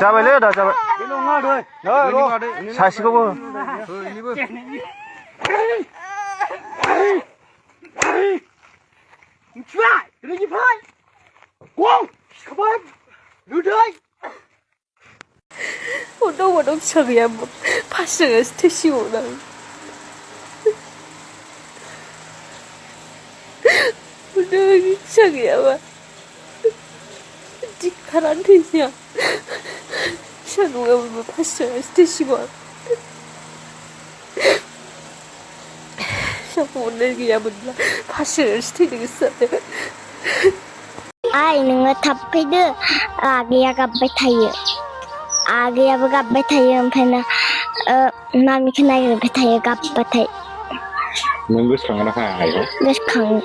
जाबायलै दा जाबाय सासेखौबो 어떤 저기야 뭐 파스가 스테시오나 어떤 저기야 뭐 디카란테냐 샤노가 뭐 파스가 스테시고 샤고 오늘 그냥 몰라 파스가 스테디겠어 ai nङो थाब फैदो आगैया गाबबाय थायो आगैयाबो गाबबाय थायो ओमफ्रायना मामिखौ नागिरबाय थायो गाबबाथाय नों गोसोखाङोना हाया गोसोखाङो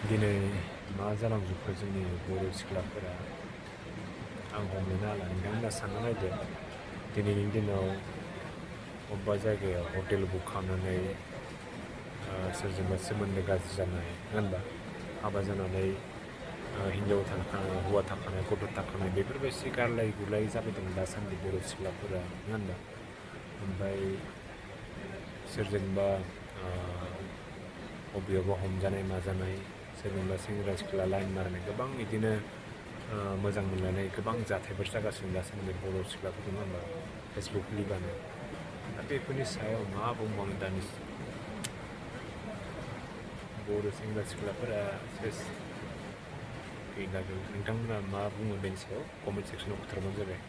दिनै मा जालांजोबखो जोंनि बर' सिख्लाफोरा आं हमनोनो हाला नोंथांमोना सानना नायदो दिनैनि दिनाव अबेबा जायगायाव हटेल बुक खालामनानै सोरजोंबा सोमोन्दो गाज्रि जानाय होनबा हाबा जानानै हिनजाव थाखानाय हौवा थाखानाय गथ' थाखानाय बेफोरबायदि गारलाय गुलाय जाबाय दं दासान्दि बर' सिख्लाफोरा होनबा ओमफ्राय सोरजोंबा बबेयावबा हमजानाय माजानाय सोरजोंबा सेंग्रा सिख्ला लाइन मारनाय गोबां बिदिनो मोजां मोनलायनाय गोबां जाथायफोर जागासिनो दासान्दि बर' सिख्लाफोर नङा होमबा फेसबुक खुलिबानो दा बेफोरनि सायाव मा बुंबावनो दानि बर' सेंग्रा सिख्लाफोरा सेस गैला नोंथांमोना मा बुङो बेनि सायाव कमेन्ट सेक्सनाव खिन्थाबानो जाबाय